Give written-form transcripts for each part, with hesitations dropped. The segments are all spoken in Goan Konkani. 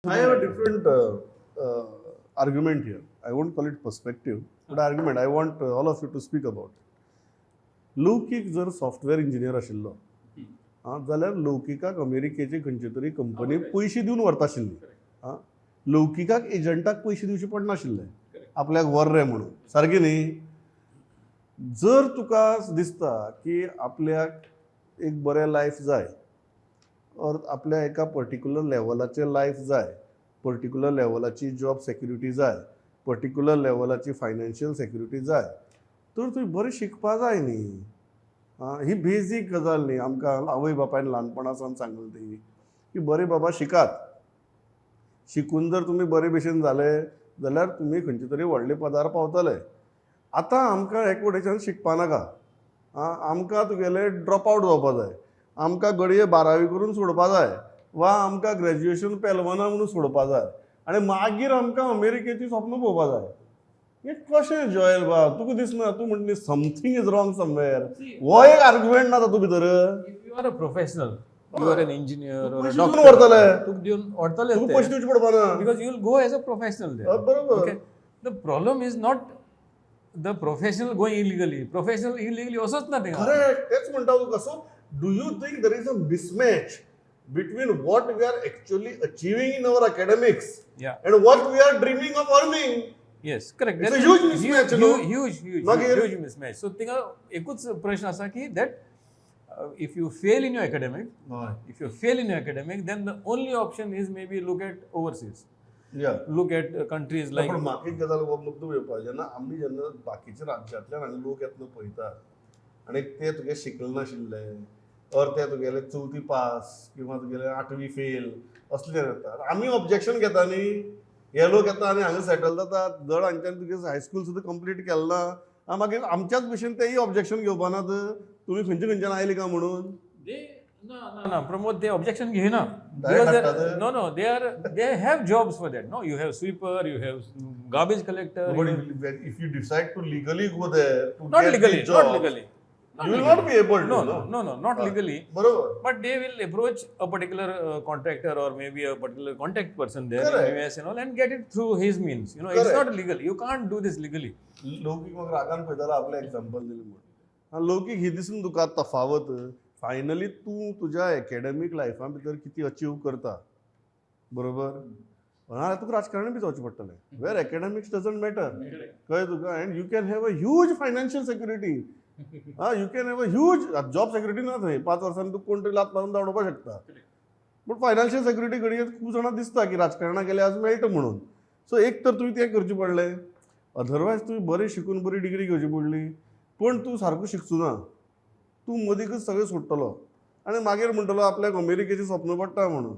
I have a different argument here. I won't call it perspective, but argument. I want all of you to speak about it. लौकीक जर सॉफ्टवेअर इंजिनियर आशिल्लो आं जाल्यार लौकिकाक अमेरिकेची खंयची तरी कंपनी पयशे दिवन व्हरता आशिल्ली. आं, लौकिकाक एजंटाक पयशे दिवचे पडनाशिल्ले आपल्याक व्हर रे म्हणून, सारकें न्ही? जर तुका दिसता की आपल्याक एक बरें लायफ जाय ऑर आपल्या एका पर्टिक्युलर लेवलाचें लायफ जाय, पर्टिक्युलर लेवलाची जॉब सेक्युरिटी जाय, पर्टिक्युलर लेवलाची फायनान्शियल सेक्युरिटी जाय, तर तुवें बरें शिकपा जाय न्ही. आं, ही बेजीक गजाल न्ही. आमकां आवय बापायन ल्हानपणा सावन सांगलें ती की बरें बाबा शिकात, शिकून जर तुमी बरे भशेन जाले जाल्यार तुमी खंयचे तरी व्हडले पदार पावतले. आतां आमकां एक वटेच्यान शिकपा नाका, आं, आमकां तुगेले ड्रॉप आवट जावपा जाय, आमकां घडये बारावी करून सोडपा जाय वा आमकां ग्रॅज्युएशन पेलवना म्हणून सोडपा जाय आनी मागीर आमकां अमेरिकेची स्वप्न पळोवपा जाय. हें कशें जॉयल बाब, तुका दिसना? तूं म्हणटा something is wrong somewhere. हो एक आर्ग्युमेंट ना तातूंत भितर. If you are a professional, you are an engineer or a पयशे दिवन doctor, व्हरतले. तुका दिवन व्हरतले. तुका पयशे दिवचे पडपा ना. Because you will go as a professional there. बरोबर. Okay. The problem is not the professional going illegally. Professional illegally वचच ना थिंगा. करेक्ट, तेच म्हणटा तुका. So do you think there is a mismatch between what we are actually achieving in our academics and what we are dreaming of earning? Yes, correct. It's There a is huge mismatch, you know. Huge, huge, मागीर- huge mismatch. So थिंगा एकूच प्रश्न आसा की that if you fail in your academic, if you fail in your academic, then the only option is maybe look at overseas. Look at countries like पण म्हाका एक गजाल हो मुद्दो येवपा, जेन्ना आमी जेन्ना बाकीच्या राज्यांतल्यान हांगा लोक येतना पळयतात आनी ते तुगे शिकले नाशिल्ले ऑर ते तुगेले चवथी पास किंवा तुगेले आठवी फेल असले येतात, आमी ऑब्जेक्शन घेता न्ही. हे लोक येता आनी हांगा सेटल जातात, धड हांच्यान तुगे हायस्कूल सुद्दां कंप्लीट केलें ना, आं, मागीर आमच्याच भशेन तेय ऑब्जेक्शन घेवपा नात तुमी खंयचे खंयच्यान आयले काय म्हणून? They No, Pramod, they objection घेना. Direct Because हाडटात? No, they have jobs for that. No, you have sweeper, you have garbage collector. But you have, if you decide to legally go there to not get legally, the job, not legally. Not you will legally. not be able to. No, not legally. बरोबर. But they will approach a particular contractor or maybe a particular contact person there Correct. In US and all and get it through his means. It's Correct. Not legal. You can't do this legally. लौकीक मग रागान पळयतालो आपलें एग्जाम्पल दिलें म्हणून. आं, लौकीक ही दिसून तुका तफावत, फायनली तूं तुज्या एकॅडमीक लायफा भितर कितें अचीव करता, बरोबर आं, तुका राजकारणी बी जावचें पडटलें वेर एकॅडमिक्स डजंट मॅटर, कळ्ळें तुका? And you can have a huge financial security. Ah, you can have a huge job security ना थंय 5 वर्सांनी तुका कोण तरी लात मारून धांवडोवपाक शकता, बट फायनान्शियल सेक्युरिटी घडये खूब जाणां दिसता की राजकारणाक गेल्यार आज मेळटा म्हणून. सो एक तर तुवें तें करचें पडलें, अदरवायज तुवें बरें शिकून बरी डिग्री घेवची पडली, पूण तूं सारको शिकचो ना, तूं मदींकच सगळें सोडटलो आनी मागीर म्हणटलो आपल्याक अमेरिकेचें स्वप्न पडटा म्हणून,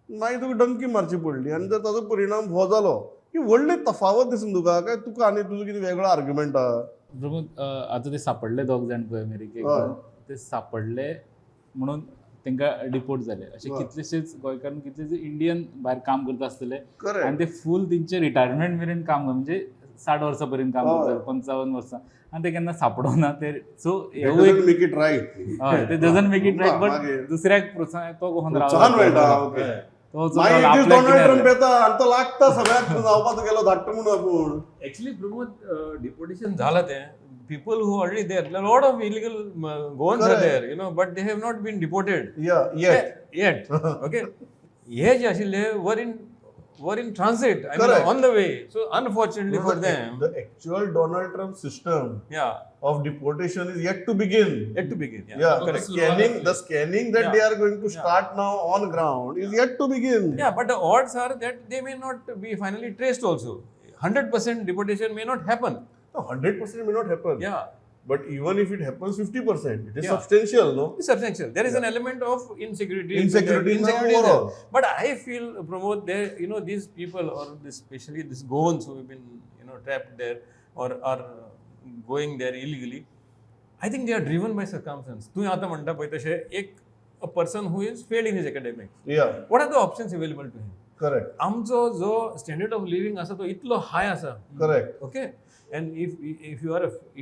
मागीर तुका डंकी मारची पडली आनी जर ताजो परिणाम हो जालो की व्हडली तफावत दिसून तुका काय तुका आनी तुजो कितें वेगळो आर्ग्युमेंट आहा? प्रमोद, आतां ते सापडले दोग जाण पळय अमेरिकेक, ते सापडले म्हणून तांकां डिपोर्ट जाले. अशे कितलेशेच गोंयकार, कितलेशे इंडियन भायर काम करता आसतले आनी ते फूल तेंचे रिटायरमेंट मेरेन काम, म्हणजे 60 वर्सां पर्यंत काम करतात, 55 वर्सां, आनी ते केन्ना सापडना ते. सो एक make it right. हय, ते doesn't make it right, but मागीर दुसऱ्याक प्रोत्साहन, तो वचून प्रोत्साहन मेळटा, ओके. तो वचून मागीर रावला, एक दीस आपल्याक डोनाल्ड कितें ट्रम्प येता आनी तो लागता सगळ्याक जावपा तुगेलो धाडटा म्हणून आपूण. Actually, Pramod, deportation झालं ते. People who already there, a lot of illegal Goans are Correct. there, but they have not been deported. Yeah, yet. Yet. Okay. हे जे आशिल्ले were in transit. I mean, Correct. On the way. So unfortunately for them, The actual Donald Trump system yeah, of deportation is yet to begin. Yet to begin. Yeah. Yeah, the Correct. scanning that they are going to start now on ground is yet to begin. Yeah, but the odds are that they may not be finally traced also. 100% deportation may not happen. No, 100% may not happen. But even if it happens 50%, it is substantial, no? It's substantial. There is an element of insecurity. Insecurity now Insecurity is there. Overall. But I feel, Pramod, there, these people or this, especially these Goans who have been trapped there or are going there illegally, I think they are driven by circumstance. तूं आतां म्हणटा पळय तशें एक a person who is failed in his academics. What are the options available to him? Correct. आमचो जो स्टँडर्ड ऑफ लिव्हिंग आसा तो इतलो हाय आसा. Correct. Okay, and if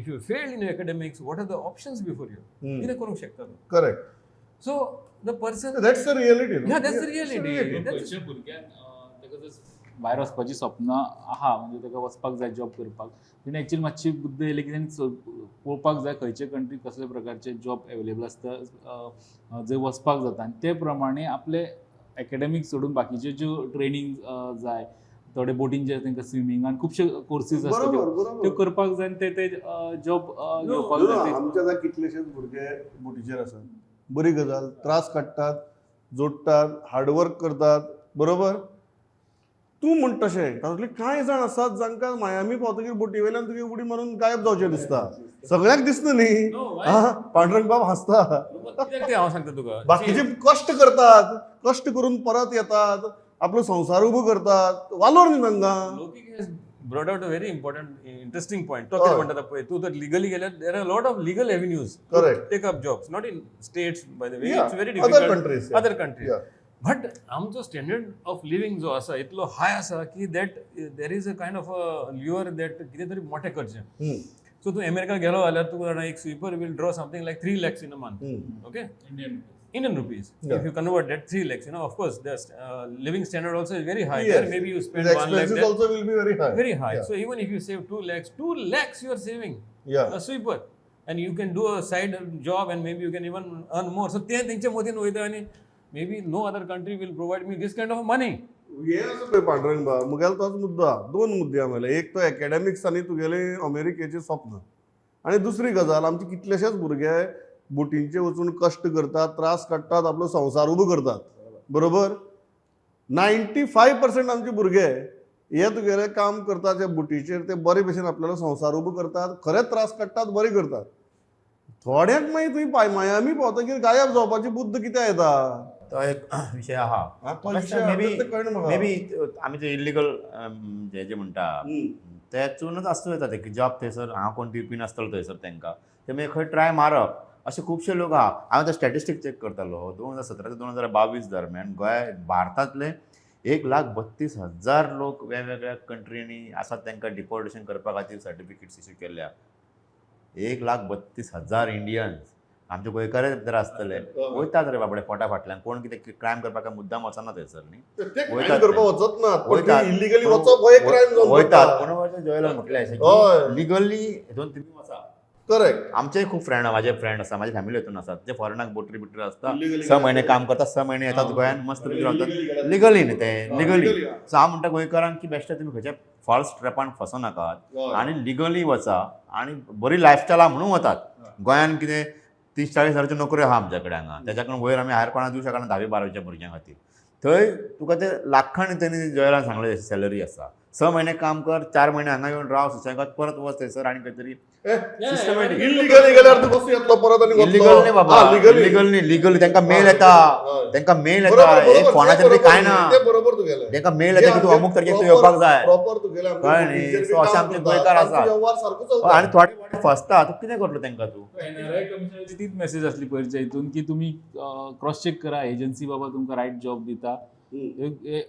you failed in your academics, what are the options before you? कितें करूंक शकता तूं? Correct. So the person That's the reality, no? Yeah, that's the It's reality. Reality. खंयच्या भुरग्यान ताका ताका जर भायर वचपाची सपनां आहा, म्हणजे ताका वचपाक जाय जॉब करपाक, तेणी एक्चुअली मातशी बुद्द येयली की तेणी पळोवपाक जाय खंयचे कंट्री कसले प्रकारचे जॉब एवेलेबल आसता, जंय वचपाक जाता, आनी ते प्रमाणे आपले एकेडमीक सोडून बाकीच्यो ज्यो ट्रेनींग जाय, थोडे बोटींचे तांकां स्विमिंगान खुबशे कोर्सीस आसता त्यो करपाक जाय आनी ते जॉब घेवपाक जाय. आमच्या आतां कितलेशेच भुरगे बोटीचेर आसात, बरी गजाल, त्रास काडटात, जोडटात, हार्डवर्क करतात, बरोबर. तूं म्हण तशें तातूंतले कांय जाण आसात जांकां मायामी पावतकीर बोटी वयल्यान तुगे उडी मारून गायब जावचें दिसता, सगळ्यांक दिसना न्ही. पांडुरंग बाब हांसता, हांव सांगता तुका, बाकीचे कश्ट करतात, कश्ट करून परत येतात, आपलो संवसार उबो करतात, वालोर न्ही तांकां. Loukik has brought out a very important interesting point. तो कितें म्हणटा पळय, तूं जर लिगली गेल्यार there are lot of legal avenues to take up jobs, not in states by the way, it's very difficult, other countries. But आमचो स्टँडर्ड ऑफ लिव्हिंग जो आसा इतलो हाय आसा की that there is a kind of a lure that कितें तरी मोठें करचें. सो तूं अमेरिका गेलो जाल्यार तुका जाणा एक sweeper will draw something like 3 lakhs in a month, okay, Indian rupees. Yeah. If you convert that 3 lakhs, you know, of course, the living standard also is very high. Yes. There maybe you spend the 1 lakh. Expenses also will be very high. Very high. Yeah. So even if you save 2 lakhs, 2 lakhs you are saving. Yeah. A sweeper. And you can do a side job and maybe you can even earn more. So ते तेंच्या मतीन वयता आनी maybe no other country will provide me this kind of money. हे आसा पळय पांडुरंग बाब, मुगेलो तोच मुद्दो आहा. दोन मुद्दे आहा म्हणल्यार, एक तो एकेडमिक्स आनी तुगेले अमेरिकेचें स्वप्न, आनी दुसरी गजाल आमचे कितलेशेच भुरगे बोटींचे वचून कश्ट करतात, त्रास काडटात, आपलो संवसार उबो करतात, बरोबर. 95% आमचे भुरगे हे तुगेले काम करतात त्या बोटीचेर, ते बरे भशेन आपल्यालो संवसार उबो करतात, खरेंच त्रास काडटात, बरे करतात. थोड्यांक मागीर तुवें मायामी पावतकीर गायब जावपाची बुद्द कित्याक येता, तो एक विशय आहा. मे बी आमी जे इलिगल जे जे म्हणटा तेचूनच आसूं येता ते की जॉब थंयसर हांव कोण दिवपी नासतलो थंयसर तांकां, ते मागीर खंय ट्राय मारप, अशे खुबशे लोक आहा. हांव आतां स्टॅटिस्टीक चॅक करतालो, 2017 ते 2022 दरम्यान गोंय भारतांतले 1,32,000 लोक वेगवेगळ्या कंट्रींनी आसात, तांकां डिपोर्टेशन करपा खातीर सर्टिफिकेट्स इश्यू केल्या. 1,32,000 इंडियन्स आमचे गोंयकारच भितर आसतले, वयतात रे बाबडे पोटा फाटल्यान, कोण कितें क्रायम करपाक मुद्दाम वचना थंयसर न्ही, वयतात. कोण जॉयलान म्हटलें अशें लिगली हितून तुमी वचा. करेक्ट. आमचे खूब फ्रेंड, माझे फ्रेंड आसा, माझे फॅमिली हितून आसात जे फॉरेनाक बोटरी बिटरी आसता, 6 म्हयने काम करतात, 6 म्हयने येतात गोंयान, मस्त रावतात लिगली न्ही ते, लिगली. सो हांव म्हणटा गोंयकारांक की बेश्टे तुमी खंयच्या फॉल्स ट्रॅपान फसो नाकात आनी लिगली वचा आनी बरी लायफस्टायल आहा म्हणून वतात. गोंयान कितें 30-40 हजाराच्यो नोकऱ्यो आहा आमच्या कडेन हांगा, तेच्या कडेन वयर आमी हायर कोणाक दिवं शकना 10वी-12वीच्या भुरग्यां खातीर. थंय तुका ते लाखांनी तेणी जॉयलान सांगलें सॅलरी आसा, 6 म्हयने काम कर, 4 म्हयने हांगा येवन राव सुसेगाद, परत वच थंयसर आनी खंय तरी सिस्टमॅटीक. इलिगली गेल्यार तूं कसो येतलो परत आनी इलिगल न्ही बाबा, इलिगल न्ही, लिगली तांकां मेल येता, तांकां मेल येता, फोनाचेर बी कांय ना, बरोबर तुगेलें, तांकां मेल येता की तूं अमूक तारखेक तूं येवपाक जाय, प्रॉपर तुगेलें, कळ्ळें न्ही. सो अशे आमचे गोंयकार आसा आनी थोडे फसता, तूं कितें करतलो तांकां तूं. एनआरआय कमिशनराची तीच मेसेज आसली पयरच्या हितून की तुमी क्रॉस चॅक करा, एजन्सी बाबा तुमकां रायट जॉब दिता.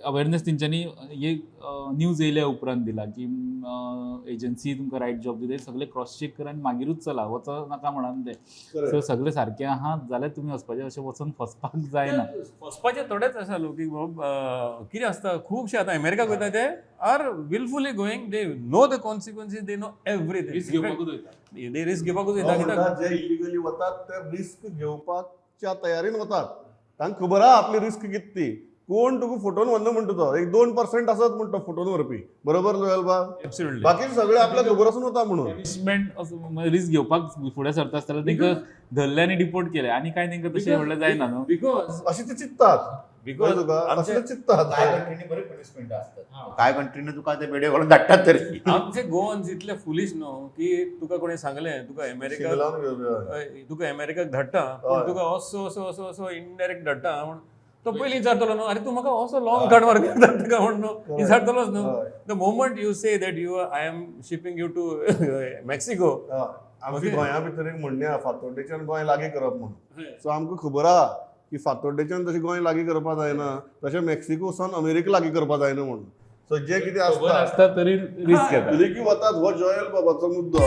अवेरनेस तेंच्यांनी हे न्यूज येयल्या उपरांत दिला की एजन्सी तुमकां रायट जॉब दिता, सगळे क्रॉस चॅक करा आनी मागीरूच चला, वच नाका म्हणून ते. सो सगळे सारके आहा जाल्यार तुमी वचपाचें, अशें वचून फसपाक जायना. फसपाचें थोडेच आसा लोक की कितें आसता खुबशे आतां अमेरिकाक वयता ते are wilfully going, they know the consequences, they know everything, risk घेवपाकूच वयता, ते रिस्क घेवपाकूच वयता. जे इलिगली वतात ते रिस्क घेवपाच्या तयारीन वतात, तांकां खबर आहा आपली रिस्क कितें ती. कोण तुका फोटोन व्हरना म्हणटा तो, एक 2% आसत म्हणटा फोटोन व्हरपी, बरोबर जोएल बाब? बाकी सगळे आपल्याक खबर आसून वता म्हणून. पनिशमेंट रिस्क घेवपाक फुडें सरता आसतना तांकां धरले आनी डिपोर्ट केले आनी कांय तांकां तशें म्हणल्यार जायना न्हू, because अशें ते चिंततात, because अशें चिंततात. कांय कंट्रीनी बरी पनिशमेंट आसतात, कांय कंट्रीनी तुका ते बेडे घालून धाडटात तरी. आमचे गोवन्स इतले फुलिश न्हू की तुका कोणी सांगलें तुका अमेरिका, तुका अमेरिकाक धाडटा, पूण तुका असो असो असो असो इनडायरेक्ट धाडटा म्हण तो पयलीं विचारतलो न्हू, अरे तूं म्हाका असो लॉंग कट मार्ग धाडटा काय म्हण न्हू, विचारतलोच न्हू. The moment you say that you I am shipping you to Mexico. आमच्या गोंया भितर एक म्हणणें आहा, फातोड्डेच्यान गोंय लागीं करप म्हणून. सो आमकां खबर आहा की फातोड्डेच्यान तशें गोंय लागीं करपाक जायना, तशें मेक्सिको सावन अमेरिका लागीं करपाक जायना म्हणून. सो जे कितें आसता तरी रिस्क घेता, तरी वतात. हो जोएल बाबाचो मुद्दो.